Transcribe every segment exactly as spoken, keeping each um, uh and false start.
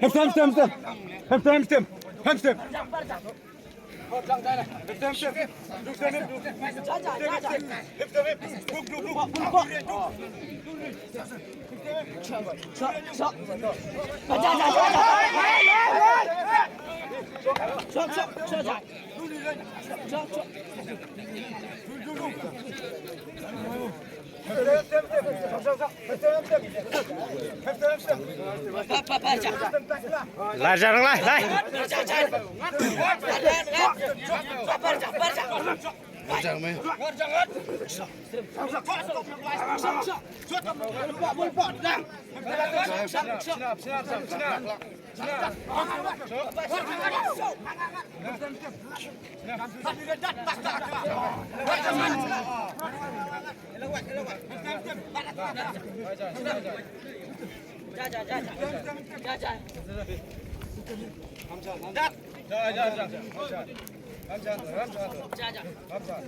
Hem stem, hem stem, hem stem. Hem stem, hem stem. Lai, jarang lai, lai.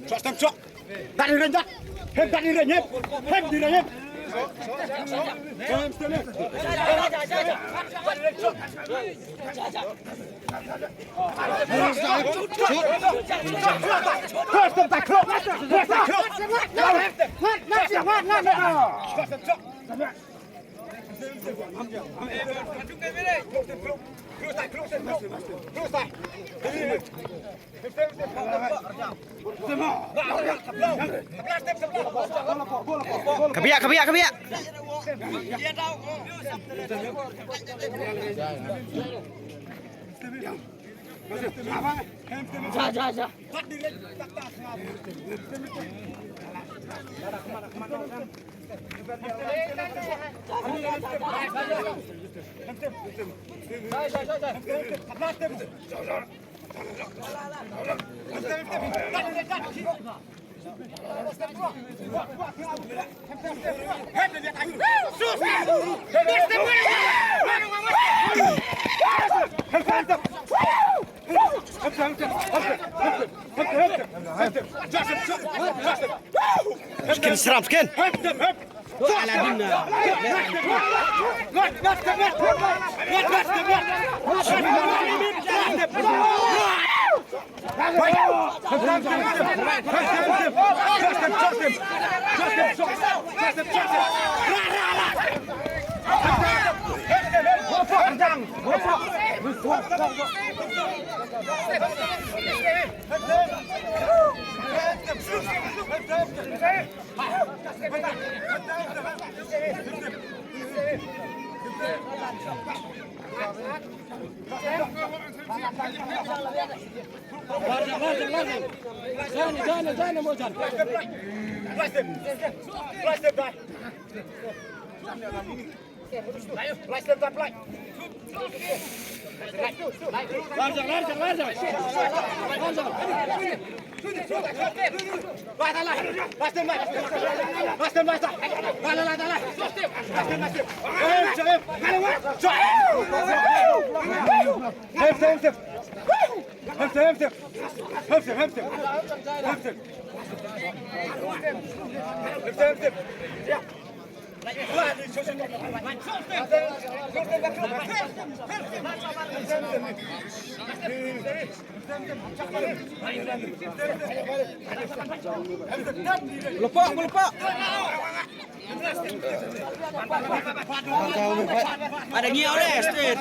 Chok, stem, chok. Dat i ren, dat. Hem, dat i ren, hem. Hem di ren, hem. Hem, stem, hem. Chok, stem, tak, chok. Chok, stem, tak, chok. Chok, stem, chok. Kabiak, kabiak, kabiak. Ja, ja, ja. Skin sram, skin. Lepak, lepak. Ada ngiau deh, straight.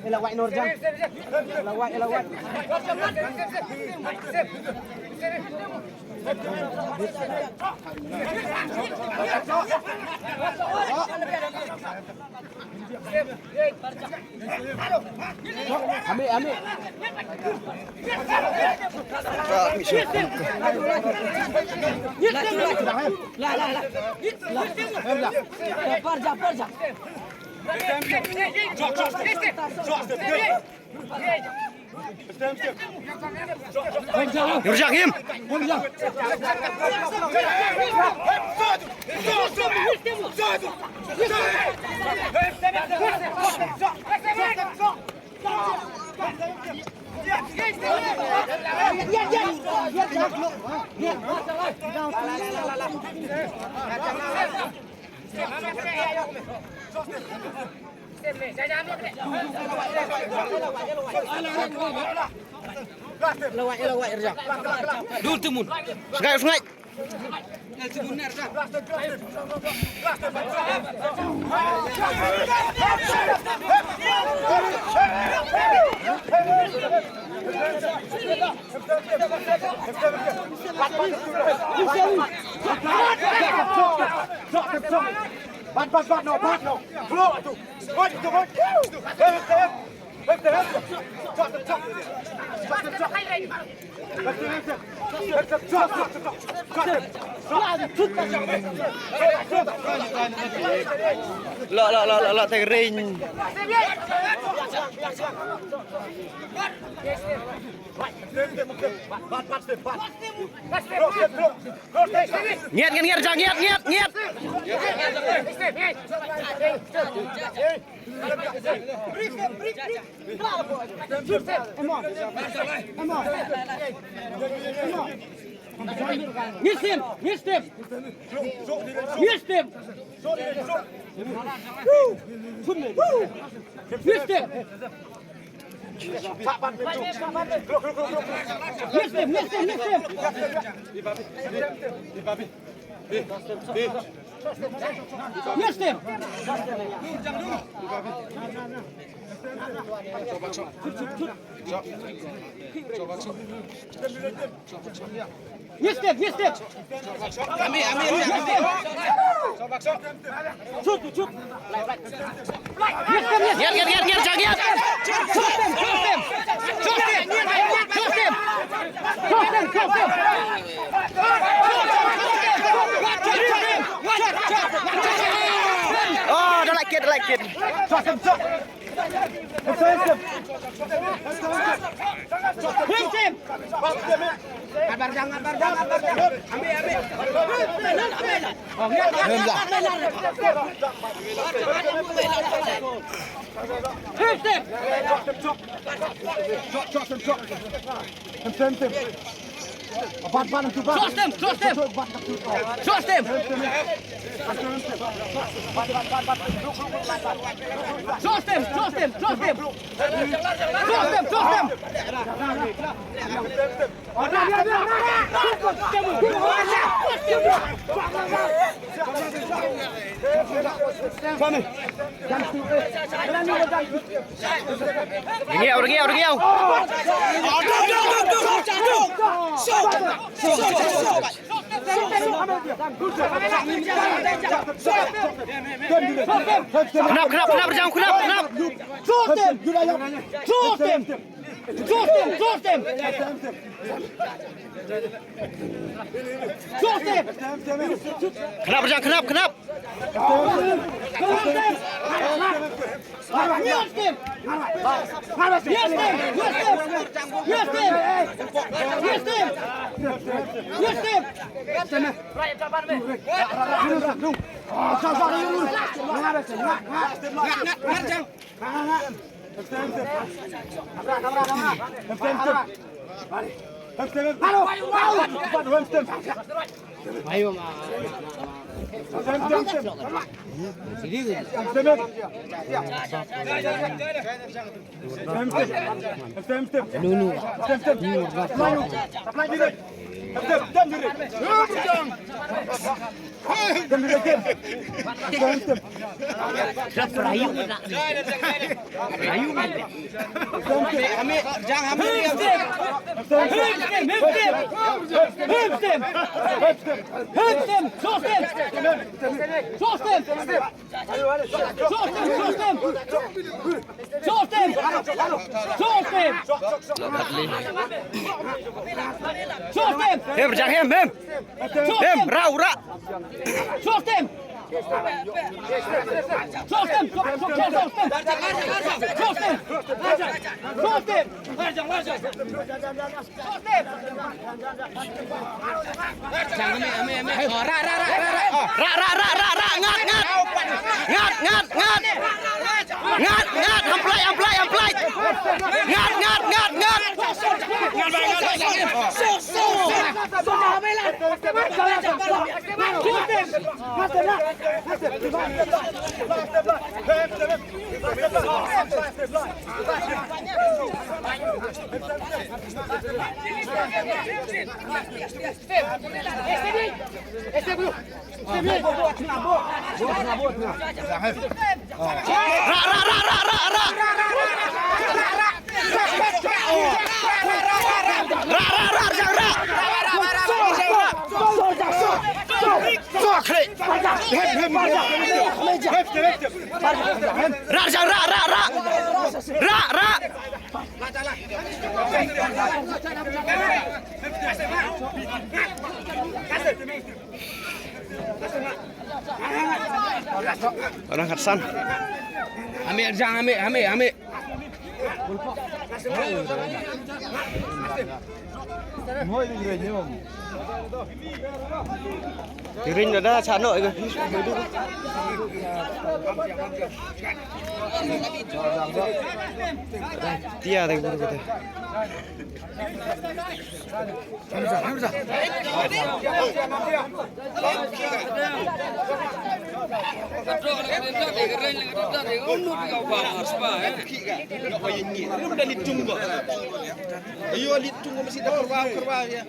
Ila wai Norjang. Ila wai, ila wai. Ami, ami. La, la, la. Par ja, par ja. Yurjak him. Lawai, lawai, Rja. Dul timun. Sngai, sngai. Bat, bat, bat, no, bat, no. Flow, tu. Oi, tu, oi. Lah, lah, lah, lah, lah, teng ring. Ngiat, ngiat, ngiat, Jang, ngiat, ngiat, ngiat. Ngiat stem, ngiat stem. Ngiat stem. Ngiat stem. Ngiat stem, ngiat stem, ngiat stem. Ngiat stem. Ngiat stem, ngiat stem. Ngiat, ngiat, ngiat, ngiat, Jang, ngiat. Oh, da lah kit, da lah kit. Short stem, short stem. Short stem. Short stem, short stem, short stem. Short stem, short stem. Ringiau, ringiau, ringiau. Khnap, khnap, khnap, Jang, khnap, khnap. Short stem. Short stem. Short stem, short stem. Short stem. Khnap, Jang, khnap, khnap. Short stem. Ngiat stem. Ngiat stem. Ngiat stem. Ngiat stem. Ngiat stem. Ngiat stem. Hem, Jang, hem, hem. Hem, rah, rah. Short stem. Short stem, short, short, short, short stem. Short stem. Short stem. Short stem. Rah, rah, rah, rah, rah. Ngat, ngat. Ngat, ngat, ngat. Ngat, ngat. Ham plait, ham plait, ham plait. Ngat, ngat, ngat, ngat. Rah, rah, rah, rah, rah, rah. Rah, rah, rah, rah, rah. Rah, rah, rah, rah. Rah, rah, rah, rah. Rah, rah. Orang Hatsan. Ambil, Jang, ambil, ambil, ambil. Tiring dada, chano, eh. Tia, dai, buru kata.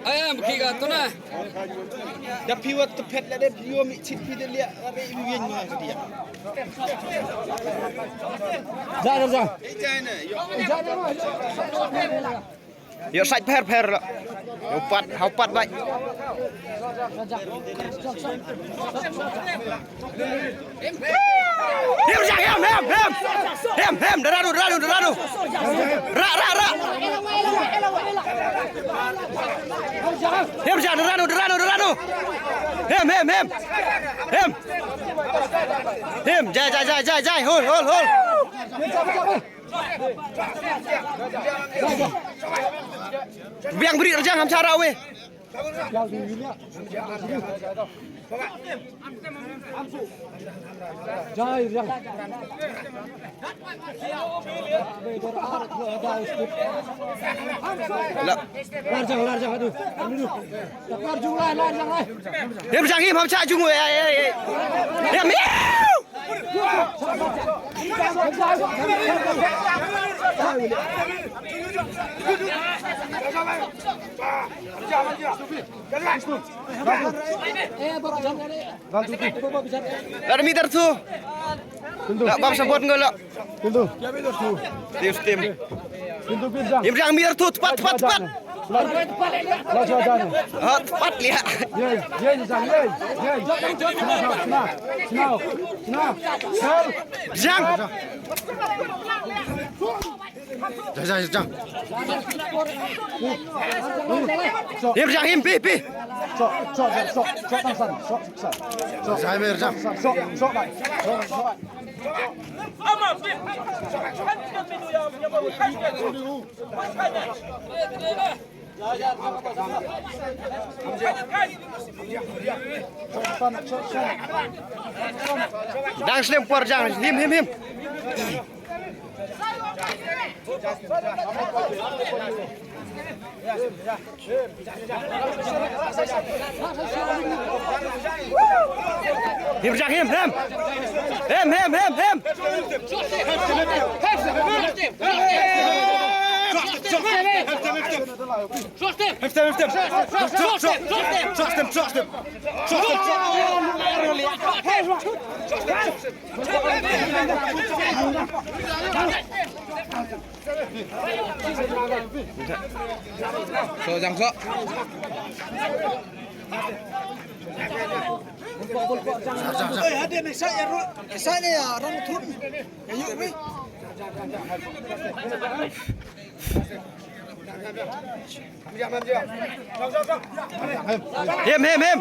Ayam, ki ka tu na. Da phi wa tphet la de phi wa mi chit phi de lia, are i wi yen ma ka dia. Ja, ja, ja. Yoh sait pher pher la. Yoh pat, hau pat bai. Hem, Jang, hem, hem, hem. Hem, hem, daranu, daranu, daranu. Ra, ra, ra. Hem, Jang, daranu, daranu, daranu. Hem, hem, hem. Hem. Hem, jai, jai, jai, jai, jai. Hol, hol, hol. Biang bri rjang ham chara we. Jai rjang. La. Larjang, larjang, aduh. Aduh. Larjang, larjang, larjang. Hem jang hem ham cha jung we. Hem, hem. Ladmi dar tu. La bam sabot ngala. Pintu. Tius tim. Pintu pinjang. Imjang mir tu tepat, tepat, tepat. Lajang. Ha, tepat liat. Yen, yen, jang, yen, yen. Sna, sna, sna. Jang. Jang, jang, jang. Him, jang, him, pi, pi. Sok, sok, sok, sok, tang san, sok, sok. Sok, jang, mir, jang. Sok, sok, sok, sok, sok. Dang slem por jang, him, him, him. Him jang him, him. Him, him, him, him. Him, him, him. So, jang so. Oi, hadien sa ya ro, sa ne ya rang thun. Ya yu wi. Him, him, him.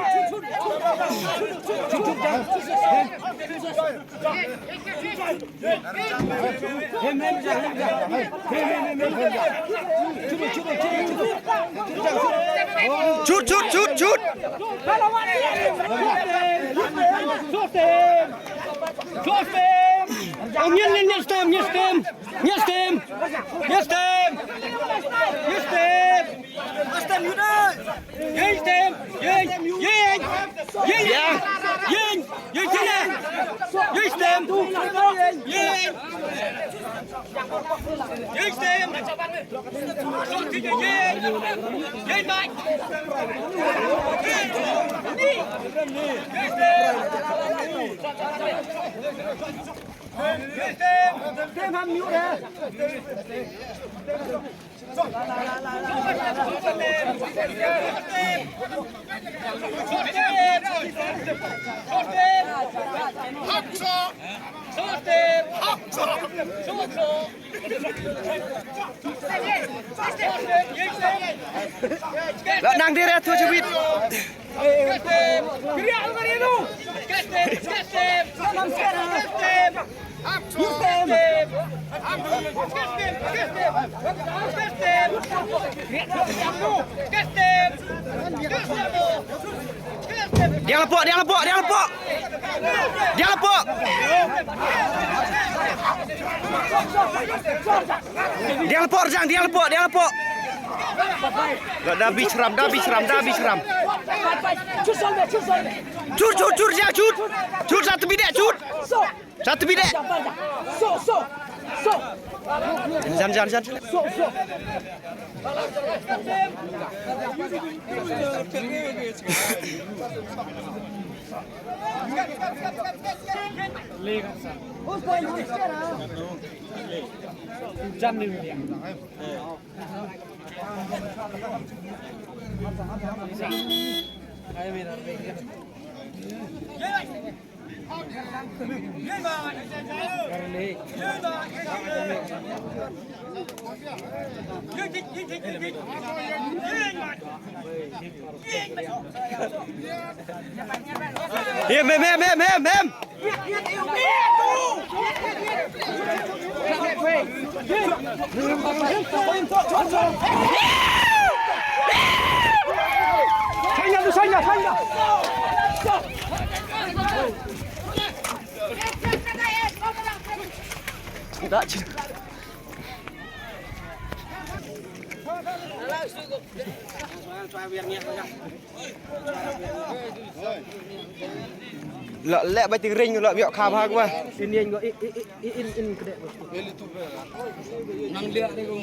Chut, chut, chut, chut. Stem, stem. Yes, team! Yes, team! Yes, team! Yes, team! Yes, team! Yes, team! Yes, team! Yes, team! Yes, team! Yes, team! Yes, team! Yes, team! Lah nang dere tu cubit. Dia lepok, dia lepok, dia lepok. Dia lepok. Dia lepok, Rjang, dia lepok, dia lepok. Dah, dah bi cheram, dah bi cheram, dah bi cheram. Chut, chut, chut, chut. Chut, chut, chut, Rjang, chut. Chut, satu bidak, chut. Satu bidak. Jan, jan, jan, jan. Em, em, em, em, em, em. Lah, leh ba ting ring, lah, biok kha bha wa. In, in, in, in, in, in, in, kede. Nang liak ni ko.